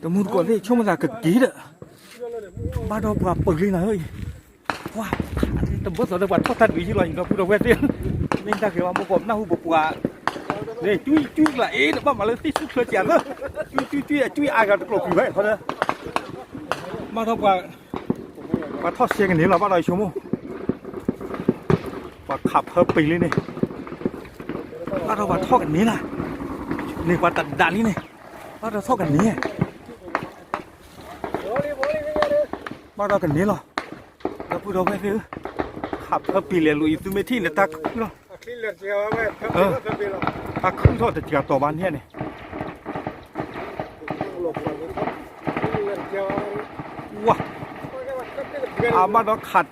တမူတကိးသ့ၣ် ဆိကမိၣ်သးကက့ၤဒီး ဘၣ်ဒီးပှၤပၢၤလံနၤဧၢ, ပှၤ တဘၣ်သိးဒီးပှၤထီၣ်တၢ်ဒုးယံလီၤ ယဒီပုၢ်ဒီဝဲၢ်သ့ၣ်, မ့ၢ်တၢ်က့ၤဘၣ် မ့ၢ်ကီးနၢ်ဟူပပှၤ န့ၣ် ကွံကွံကလးအ့ နဘၣ်မၤလၢသ့ၣ်ဆူၣ်ချၢကၢသၢ, ကွံကွံကွံအကွံအါဂၤတကျိၤကွံဝဲခီဒီး, ဘၣ်ဒီးပှၤ ပှၤထီၣ်ဆဲကန့ၢ်လီၤ ဘၣ်ဒီးယဆိကမိၣ် ပှၤခးဖၢပံၤလံန့ၣ်, ဘၣ်ဒီးပှၤထီၣ်ကန့ၢ်လီၤ, န့ၣ်ပှၤတဒးလံန့ၣ်, ဘၣ်ဒီးထီၣ်ကန့ၢ်, ဘၣ်ဒီးကန့ၢ်လီၤ, ဒီပုၢ်ဒီဝဲၢ်သ့ၣ်ဧၢ, ခးဖၢပံၤလဲၤလိာ်အံၤ သုမ့ၢ်ထံၣ်န့ၣ်တၢ်ခုၣ်လီၤ, တၢ်ခုၣ်ထီၣ်တစှၤတီၤဘၣ်န့ၣ်န့ၣ် ဝါ, အဘၣ်ဒီးခး, ခး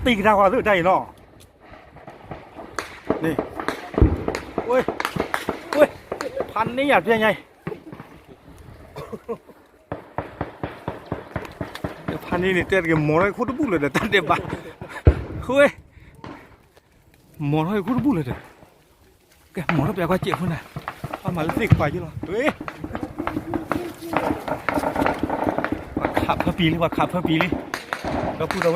တံၢ်ကဒါဝဲသ့ၣ်တၢ်အံၤနီၤ, န့ၣ်, ဝဲ, ဝဲ, ဖးန့ၢ်ယၤပျဲညါအံၤ, ဖးန့ၢ်န့ၣ် တဲတက့ၤ မီၤထီၣ်ခိၣ်တဘူၣ်လၢၤဒီး တၢ်ဒဲးဘး, ဝဲ မီၤထီၣ်ခိၣ်တဘူၣ်လၢၤဒီး, ကဲ မီၤထီၣ်ပျဲကွၢ်စဲးဖိနၤ, ဘၣ်မၤလၢသ့ၣ်ကပၤယ့လီၤ, ပှၤခးဖၢပံၤလံ ပှၤခးဖၢပံၤလံ, ဒီပုၢ်ဒီဝဲၢ်သ့ၣ်ဧၢ, ဆဲးလီၤသးလံ ဘၣ်ဒီ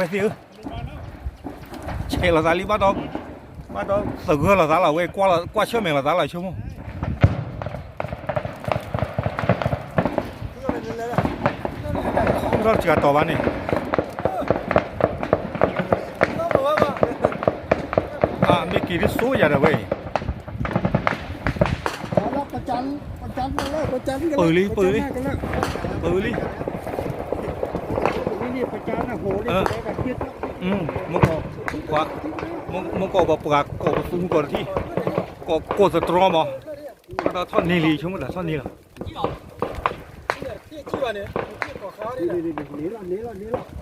း, ဘၣ်ဒီးသဂၢၢ်လီၤသးလီၤ ဝဲ ကွၢ်ဆၢၣ်မဲာ်လီၤသးလီၤဆိကမိၣ် ထီၣ်တစှၤတီၤဘၣ်န့ၣ်, မ့ၢ်က့ၤဒ်ဆိယၤဒီးဝဲအံၤ, ပၢၤလံ ပၢၤလံ, ပၢၤလံ, မ့ၢ်ကီး, မ့ၢ်ကီးပှၤကိးပသူမူကီးတထံၣ်, ကိးသတြီမး, ဘၣ်ဒီးထီၣ်န့ၢ်လံ ဆိကမိၣ်သးထီၣ်န့ၢ်လီၤ န့ၣ်လဲၣ်,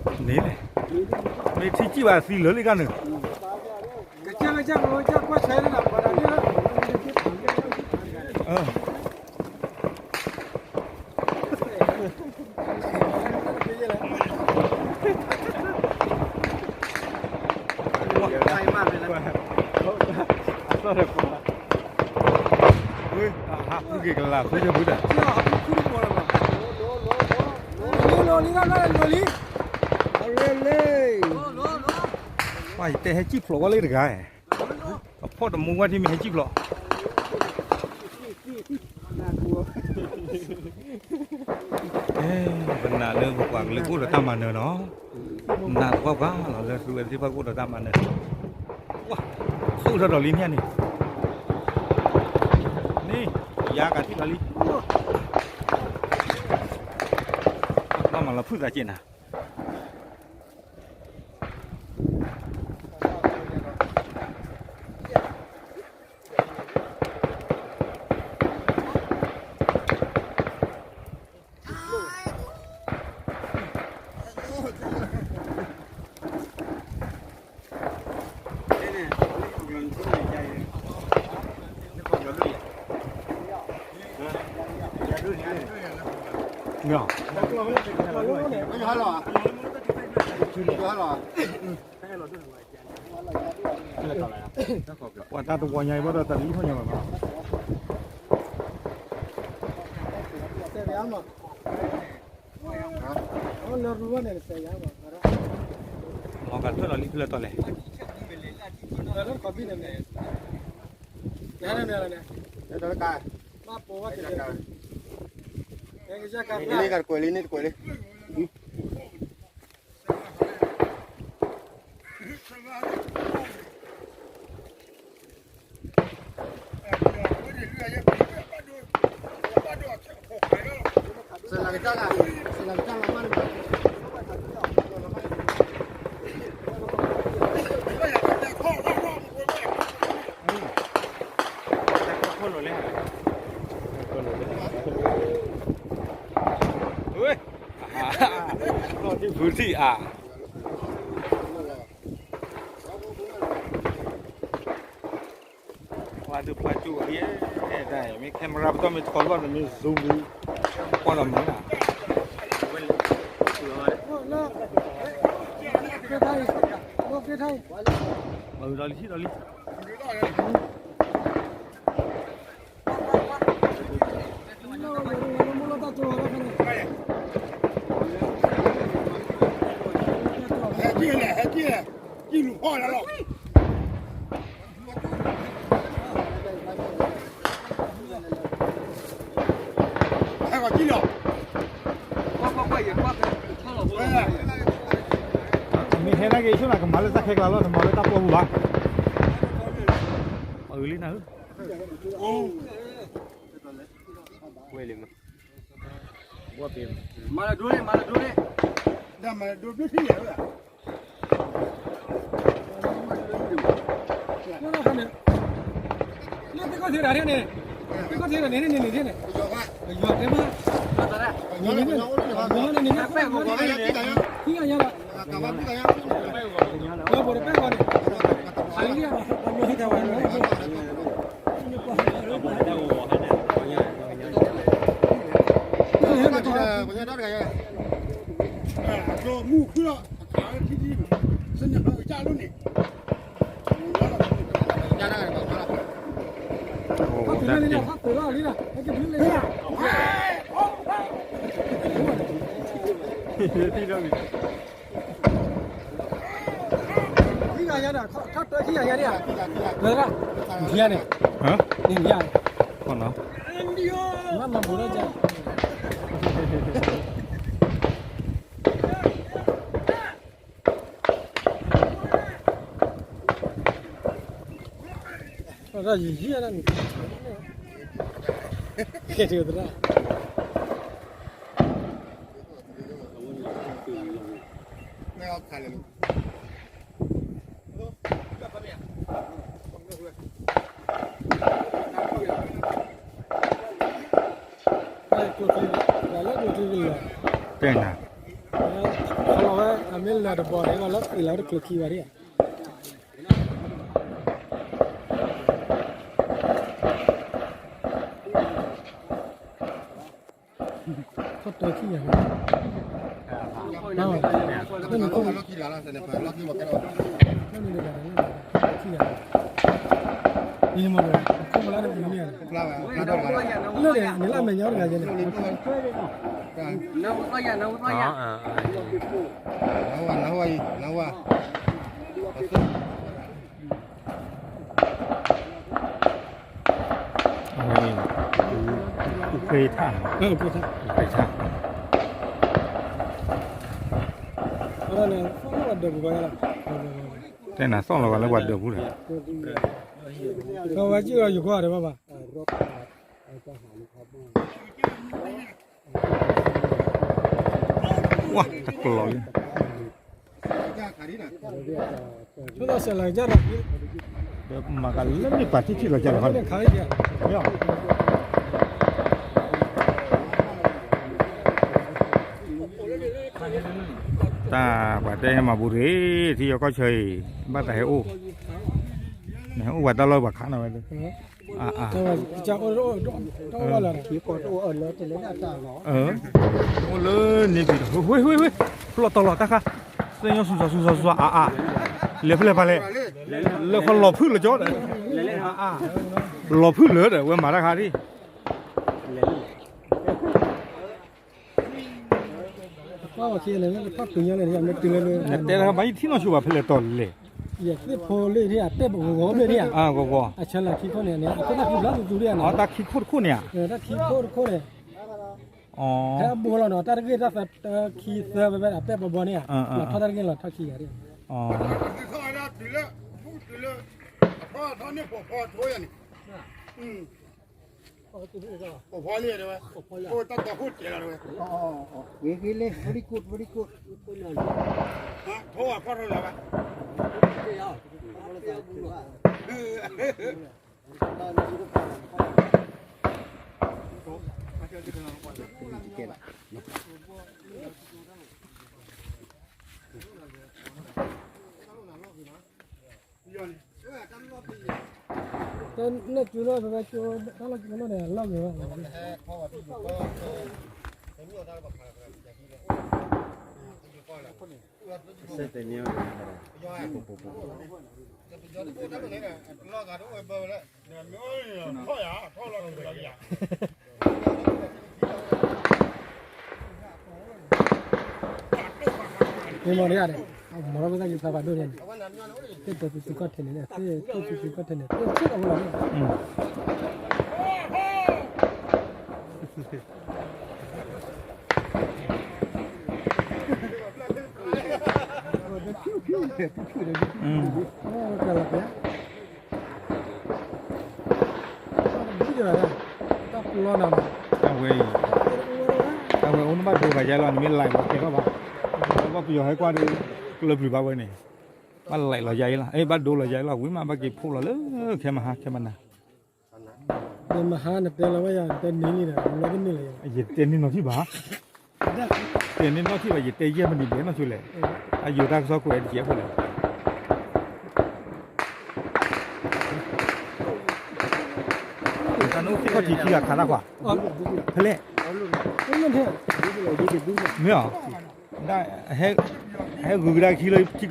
မ့ၢ်ထံၣ်စံၣ်ဘၣ်သံလၢာ်လံဂၤန့ၣ်, ဟးဖုက့ၤကလၤဖုကဖုဒီး, ပှၤယတဲဟဲစံၣ်ဖျိးဝဲလၢတဂၤ, အဖီၣ်တမူဝဲထံမ့ၢ်ဟဲစံၣ်ဖျိး, ပနာ်လၢပပှၤကလုာ်ကအိၣ်ဒီးတၢ်မၤနၢၤနီၤ, နာ်သပှၢ်ပှၢ်လီၤလၢသုဝဲသ့ၣ်တဖၣ်ကအိၣ်ဒီးတၢ်မၤနၢၤ, ဝါ, ဆိၣ်ထီၣ်ဒီးလံန့ၣ်န့ၣ်, န့ၣ်, ယၤကထံၣ်ဒီးလံ, ဘၣ်မၤလီၤဖုၣ်သးက့နၤ ပှၤတၢ်တဝီညါအံၤဘၣ်ဒီးတၢ်တလံၣ်ထီၣ်ညါလီၤနီၤ, လီၤဂာ်ထွဲလီၤလံဖဲလဲၣ်တီလဲၣ်, လံဂာ်တကွဲးလံ န့ၣ်တကွဲးလံ လီၤတံၢ်ဖုတံၢ်အါ ဖျါဒုးဖျါကၠိဝဲလံ, မ့ၢ် camera ပတီၢ်မ့ၢ်ထီလီၤန့ၣ်မ့ၢ် zoom လံ, ကွၢ်လီၤမုာ်နၤ, မုာ်ဒီးလံထံၣ်ဒီးလံ. ဟဲက့ၤလဲၣ် ဟဲက့ၤလဲၣ် ကံၢ်လူၤဖီၣ်လီၤ. ဟဲက့ၤလီၤ. မ့ၢ်ဟဲနာ်က့ၤဆိနၤ ကမၤလၢတၢ်ခဲကျါလီၤ တမၤလၢတၢ်ပီပူၤဘၣ်. အၢလံနၤဧၢ. မၤလၢဒိန့ၣ် မၤလၢဒိန့ၣ် ဒ်မၤလၢဒိဘျုးထံၣ်ယၤဝဲ လၢသ့ၣ်ခီၣ်ထံးတဂၤန့ၣ်, သ့ၣ်ခီၣ်ထံးတဂၤန့ၣ်န့ၣ်န့ၣ်န့ၣ်, ပယီၤတဲမး, ပယီၤန့ၣ်န့ၣ်, ခံဂၤညါလီၤ, ပယီၤဖိတပဲၢ်ဂီၤန့ၣ်, အလံ, မူခိၣ်လီၤ, အခါထံထံ, စနဖျိကစၢ်လိန့ၣ် ခံဂၤညါန့ၣ်, ခံဂၤညါန့ၣ်, နထံၣ်န့ၣ်, နထံၣ်န့ၣ်, မၤမၤဘူးလီၤ, ဒီးယံာ်ယံာ်န့ၣ်, ကဲထီၣ်သရၣ်, တဲနၤ, ခီလီၤဝဲ အမ့ၢ်လၢတဘီန့ၣ် လီၤလၢကျိၤခံဘၣ်ဒံးဧါ. ထီၣ်တၢခံဂၤ, လၢန့ၣ်တဂၤ, လၢန့ၣ်တဂၤ, လၢန့ၣ်လၢအမဲာ်ညါတဂၤန့ၣ်, နဝၤ, နဝၤ, နဝၤ, အဃ့ထၣ်, အဃ့ထၣ်, တဲနၤသီၣ်လီၤဂာ်လၢပှၤဒၢးပူၤဒီး, ဝဲက့ၤအီၤယကွၢ်ဒီးဘၣ်ဘၣ်. ဝါ, တကျီၤလံ, မၤကလၢမ့ၢ်ပာ်ထံထံလီၤကၢ်လီၤ, တၢ်ပှၤတဲမၤဘူးတဂ့ၤ, ထံယီၤကီၢ်ဆၢအံၤ, ဘၣ်သးဟဲအိၣ်, နဟဲအိၣ်ပှၤတၢ်လီၢ်ပှၤခးနၤဝဲ, အိၣ်လၢန့ၣ်ပံၤ, ဝ့ၢ်ဝ့ၢ်ဝ့ၢ်, ဖျီၣ်တီလီၤတၢ်ခါ, သ့ၣ်ညိၣ်စူၤစူၤစူၤစူၤ အါအါ, လဲၤဖဲလဲၣ်ပာ်လဲၣ်, လၢခီလီၤဖုၣ်လၢၤကၠီဒီး, အါအါ, လီၤဖုၣ်လၢၤဒီး ဝဲမၤတၢ်ခါဒံး နတဲတခါဘၣ်ယထံၣ်နီၢ်ဆိဘၣ်ဖဲလဲၣ်တီၤလဲၣ်, ယသ့ၣ်ဖိလၢဒ်အတဲဂီၤဂီၤဘျဲၣ်ဒ်ဧါ, ဂီၤဂီၤ, အဆၢလၢခံခိၣ်န့ၣ် အခိၣ်သၣ်ခံဘျါသူသူဒ်ဧါ, တၢ်ခံခိၣ်တခိၣ်န့ၣ်ဧါ, တၢ်ခံခိၣ်တခိၣ်န့ၣ်, ဖဲအဘိလီၤနီၤ တၢ်တဂ့ၢ်တၢ်သၢခံသၢဖဲဖဲအပဲၣ်ဘီဘီန့ၣ်ဧါ, လီၤထီၣ်တၢ်တဂ့ၢ်လီၤထီၣ်ခံဂၤဒ်, အထီၣ်န့ၢ်ပိာ်ဖီအထီယၤန့ၣ်, ပိာ်ဖီလံတဲဝဲ, တၢ်တၢ်ခိၣ်တဲလီၤတဲဝဲ, very good, very good, ထီၣ်ဝဲဖီၣ်ထီၣ်လီၤဝဲ တၢ်နဲၣ်ကျူလီၤ ပဝဲကျိ တၢ်လီၢ်ကျိလီၤန့ၣ် အလီၢ်ဂ့ၤဘၣ်, စဲးတဲာ်န့ၢ်ဝဲ, ပပပပ မ့ၢ်မီၢ်ဒ်န့ၣ် မီၢ်ထီၣ်ဝဲသးက့ၤသးဘၣ်ဒိၣ်န့ၣ်, သ့ၣ်တဲသုသုကီၢ်ထဲန့ၣ်, သ့ၣ်တဲသုသုကီၢ်ထဲန့ၣ် သ့ၣ်ဆ့ၣ်ကီးဖိလီၤန့ၣ်. အဝဲအံၤ, အဝဲအိၣ်နဘၣ်ဒိဘၣ်ယါလီၤ နမ့ၢ်လဲၤလီၤကဲထီၣ်ဘၣ်, ဘၣ်ပယီၤဟဲကွၢ်ဒီး ကျၢၤပျုၤဘၣ်ဝဲန့ၣ်, ဘၣ်လဲၤလီၤယါအံၤလီၤ, အ့ ဘၣ်ဒိလီၤယါအံၤလီၤ, ဝံၤမးဘၣ်က့ၤဖှိၣ်လီၤလၢ ခဲမဟါခဲမနၤ နမဟါနတဲလီၤဝဲယၤ နတဲန့ၢ်လံဒီး လီၤတန့ၢ်လၢၤယၤ, ယတဲန့ၢ်နီၢ်ထံၣ်ဘၣ်, တဲန့ၢ်နီၢ်ထံၣ်ဘၣ် ယတဲယဲၢ်မနုၤဘျဲၣ်နီၢ်ဆိလဲၣ်, အယိၤတၢ်ကစီၣ်ကွဲးတကဲးဖိလဲၣ်, တၢ်နအိၣ်သ့ၣ်ခီၣ်ထံးခံဂၤခးတၢ်ခွါ, ဖဲလဲၣ်, မ့ၢ်အီၤ, ဟဲဂုာ်ကဒါခံလၢထံကျိန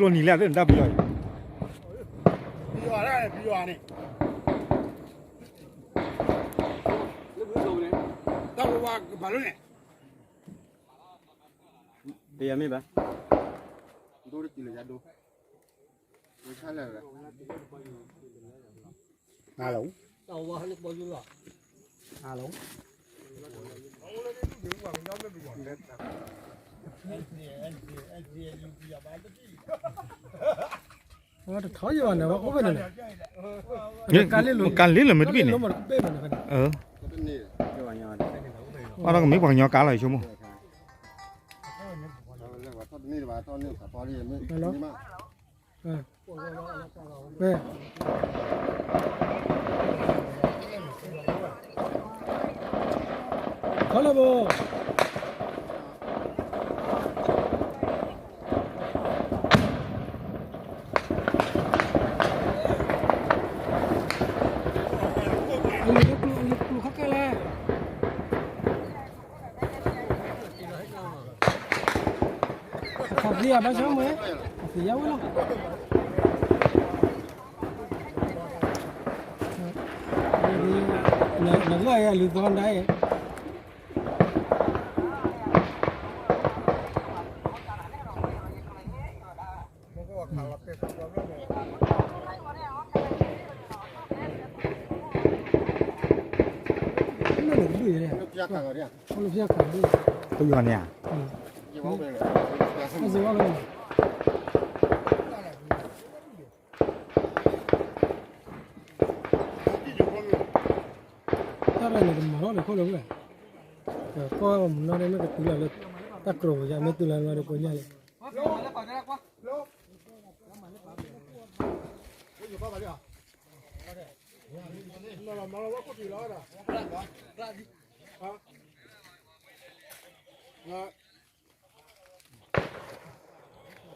ံၤလဲၣ် သ့ၣ်နတၢ်ပယီၤအံၤ တၢ်ဝါကဘၣ်လၢန့ၣ်, ပယီၤမ့ၢ်ဘၣ်, ဒိတကံလၢယဒိ, ဟါလီၤ, ဟါလီၤ, တထီယဘၣ်န့ၣ် အိၣ်ဖဲန့ၣ်, ကလ့လၢမ့ၢ်တဘ့ၣ်န့ၣ်, အီၣ်ဒီးကမ့ၢ်ပှၤကညီကါလီၤ ယဆိကမိၣ်, ခီလၢဘိ အလံၤကျိၤ အလံၤကျိၤခီကဲလဲၣ်, အခီၣ်ဖံးအဘၣ်ဆၢမုၢ်, အခီၣ်ဖံးယါဝဲလီၤ, နဂီၢ်အံၤအလုၢ်သီဒၣ်အံၤ ပယီၤန့ၣ်ဧါ, တၢ်ရဲၣ်န့ၣ် တမၤထီၣ်န့ၣ်ခိၣ်လၢၤဝဲ, ကီၢ်မုၢ်နီၢ်ဒၣ်မ့ၢ်ကတုၤလီၤလၢ တၢ်ကြိးပူၤယါ မ့ၢ်တုၤလီၤလီၤဒီးကိးညါလံ,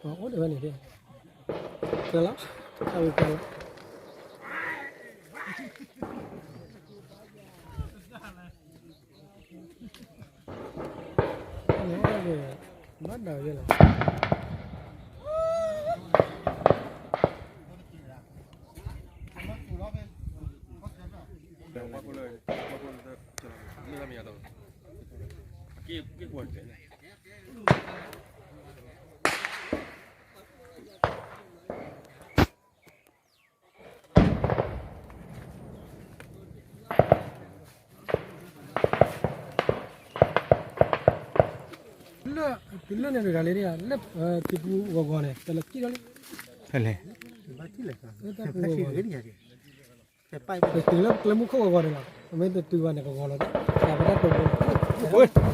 အိၣ်ဒံးဝဲန့ၣ်, ကဲလီၤ, တၢ်ဝံၤကဲလီၤ, ဘၣ်ဒၣ်ယဲလီၤ. လၢ တုၤလၢန့ၣ်တဂၤလံ, လၢထံပူၤဂီၤဂီၤန့ၣ် တလၢကံၣ်ထီၣ်လံ, ဖဲလဲၣ်, တၢ်ပူၤဂီၤဂီၤန့ၣ် ပတုၤလၢကျဲမုၢ်ခိၣ်ဂီၤဂီၤန့ၣ်လီၤ, ပမ့ၢ်တတုၤဘၣ်န့ၣ် ကဂီၤလီၤ, တၢ်ပတၢ်တိာ်ဖိန့ၣ် ဆံၣ်မုၢ်လၢ်တခါလီၤ, အီလီၤတဲာ်ဖဲန့ၣ်ဘၣ်ဒီးပိာ်ထီၣ်န့ၣ်ဧါ, ပိာ်ထီၣ်လီၤမ့ၢ်ဧိၤဆံၣ်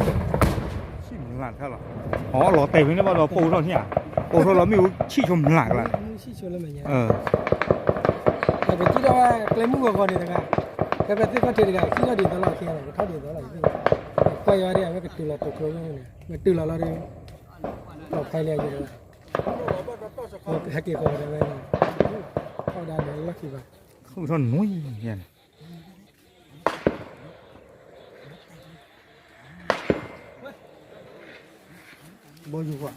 ဆိမုၢ်လၢ်ကလါ, ပကစံၣ်ထီၣ်ဝဲကျဲမုၢ်ဂီၤဂီၤန့ၣ်တဂၤ, ဖဲဖဲသ့ၣ်ခီၣ်ထံးတဂၤ စံၣ်ထီၣ်ဒ်သိးလီၤခံဂၤလီၤ, ကထီၣ်ဒ်သိးလီၤ, ကွၢ်ယွၤဒ်အဝဲကတုၤလီၤတိာ်ကျိန့ၣ်, မ့ၢ်တုၤလီၤလီၤဒီး လီၤဖဲလၢယၤဒီး ဟဲက့ၤဃီၤဒီးဝဲန့ၣ်, ထီၣ်ဝဲဒၣ်ဒီးလီၢ်ခံဘၣ်, ဃုထီၣ်နွံယၤန့ၣ်, ဘီယူၤကွၢ်,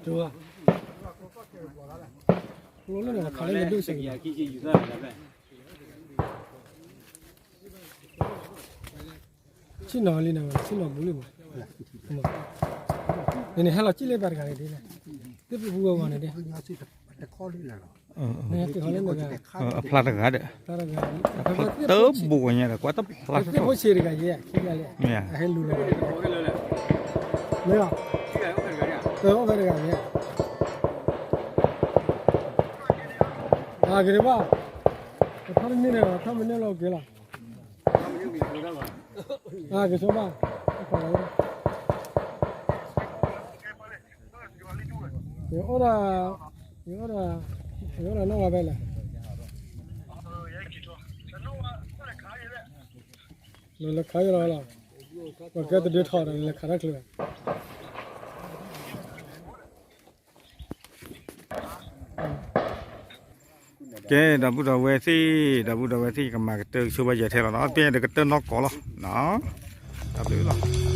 ကျိလၢန့ၣ် ခးလၢယဒိၣ်စ့ၢ်ကီး, ဆ့ၣ်နီၤလံန့ၣ် ဆ့ၣ်နီၤဘူးလံမး, နန့ၣ်ဟဲလီၤစံၣ်လၢပှၤတဂၤန့ၣ်ဒ်လဲၣ် သ့ၣ်ပူၤဝဲဝဲန့ၣ်ဒ်, အဖျါတဂၤဒီး, တၢ်ဘိးညါဒီး ကွၢ်တဖျါ, သ့ၣ်ဖိဆံးတဂၤယဲၢ်ခံဂၤလဲၣ်, ဟဲလူၤလီၤ, မ့ၢ်, အအိၣ်ဖဲတဂၤန့ၣ်, အဂ့ၤဘၣ်, ထီၣ်တန့ၢ်န့ၣ် ထီၣ်မ့ၢ်န့ၢ်လီၤက့ၤလီၤ, အဂ့ၤဆိဘၣ်, ယအိၣ်ဒၣ်, ယအိၣ်ဒၣ်, ယအိၣ်ဒၣ်နီၢ်ဝါဖဲလဲၣ်, လဲၤခးယလီၤလီၤ, ပကဲတဒုထီၣ်ဒီးလဲၤခးတၢ်ချုး ကဲ ဒီပုၢ်ဒီဝဲၢ်သ့ၣ်, ဒီပုၢ်ဒီဝဲၢ်သ့ၣ် ယကမၤကတၢၢ်ဆိဘၣ်ယဲထဲလီၤနီၤ, ပ့ၢ်ဒီးကတၢၢ်နီၢ်ကီၢ်လီၤ, တၢ်ဘျုးလီၤ.